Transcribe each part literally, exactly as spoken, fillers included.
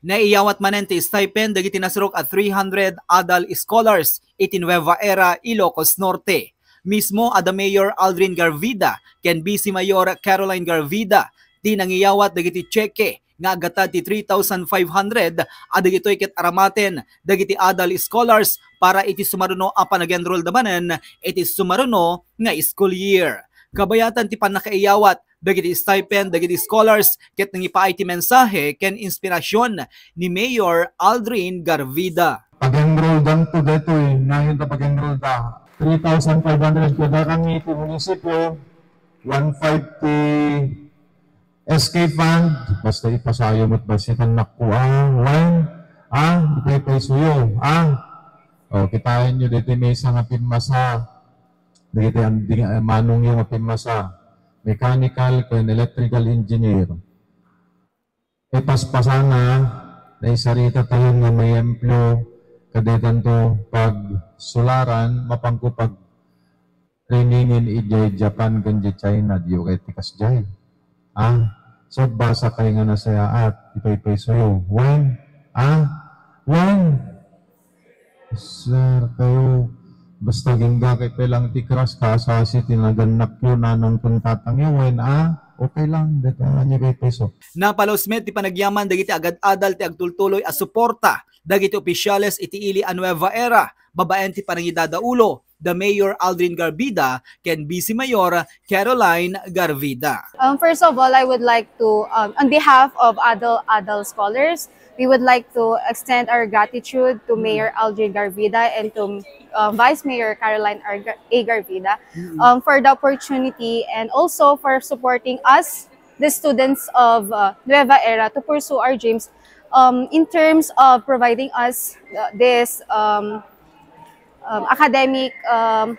Naiyawat manen ti stipend dagiti nasruk a three hundred adult scholars iti Nueva Era, Ilocos Norte. Mismo a da Mayor Aldrin Garvida ken Vice Mayor Caroline Garvida ti nangiyawat dagiti tseke nga aggatad ti three thousand five hundred a dagitoy ket aramaten dagiti adult scholars para iti sumaruno a panag-enrollda manen iti sumaruno nga school year. Kabayatan ti pannakaiyawat dagiti stipend dagiti scholars ket nangipaay ti mensahe ken inspirasyon ni Mayor Aldrin Garvida. Pag-enrolldanto detoy, nayon ta pag-enrollda. Three thousand five hundred kada kami iti munisipyo, one five ti S K fund, basta ipasayo met bassit annakko, ah, wen, ah, ipaypaysoyo, ah. O, kitaenyo deti maysa nga pimmasa, dagiti andi-, manongyo nga pimmasa, mechanical ken electrical engineer. Ipaspasana, naisarita tayo nga mayemplo, kadetanto pagsularan, mapanko pag-trainingin idiay Japan ken idiay China, diyo kay ti kasdiay. Ah, so basa kay nga nasayaat, ipaypaysoyo. Wen? Ah? Wen? Sir, kayo, basta agingga kay pay lang ti crush, kasasi ti nagannakyo, nanang ken tatangyo, wen, ah? Okay lang, deta, anya kay peso. Napalus met ti panagyaman dagiti agad-adal ti agtultuloy a suporta dagiti opisyales iti ili a Nueva Era, babaen ti panangidadaulo da Mayor Aldrin Garvida ken Vice Mayor Caroline Garvida. Um, first of all, I would like to, um, on behalf of adult adult scholars, we would like to extend our gratitude to Mayor Aldrin Garvida and to uh, Vice Mayor Caroline R. Gar- A. Garvida um, for the opportunity and also for supporting us, the students of uh, Nueva Era, to pursue our dreams um, in terms of providing us uh, this um, um, academic um,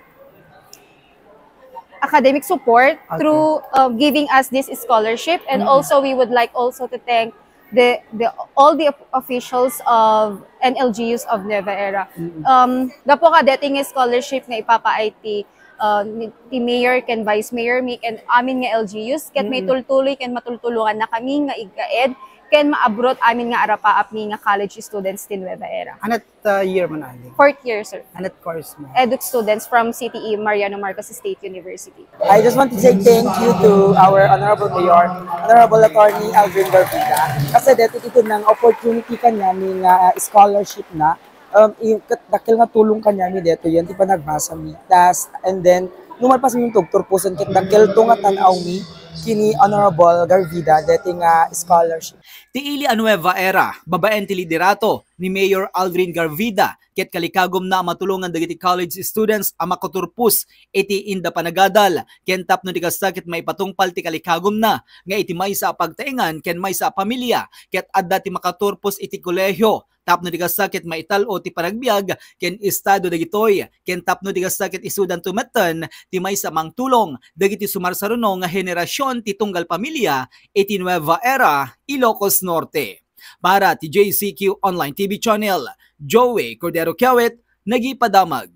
academic support Okay. through um, giving us this scholarship, and also we would like also to thank the, the all the officials of N L G Us of Nueva Era. Um, gapu ka deti nga scholarship nga ipapaay ti uh, ni- ti mayor ken vice mayor mi ken amin nga L G Us ket may tultuloy ken matultulongan na kami nga iggaed ken maabroad amin nga arapaap mi nga college students ti Nueva Era. Anat uh, year man ali? Fourth year, sir. Anat course mo? Eduk students from C T E Mariano Marcos State University. I just want to say thank you to our Honorable Mayor, Honorable Attorney Alvin Garvida, kasi dito ito ng opportunity kanyami nga uh, scholarship na. Um, i- kat- dakil nga tulong kanyami dito yan, di pa nagbasa mi. Das, and then, numalpas mi yung tugturpusan, kat dakil to nga tanaw mi, kini Honorable Garvida, dito nga scholarship. Ti ili a Nueva Era, babaen ti liderato ni Mayor Aldrin Garvida, ket kalikagumna a matulongan dagiti college students a makaturpos iti inda panagadal, ken tapno di kasta ket maipatungpal ti kalikagumna nga iti maysa a pagtaengan ken maysa a pamilia, ket adda ti makaturpos iti kolehiyo, tapno di kasta ket maital-o ti panagbiag ken estado dagitoy, ken tapno di kasta ket isudanto metten ti maysa a mangtulong dagiti sumarsaruno nga henerasyon ti tunggal pamilia iti Nueva Era, Ilocos Norte. Para ti J C Q Online T V Channel, Joey Cordero Kiawit, nagipadamag.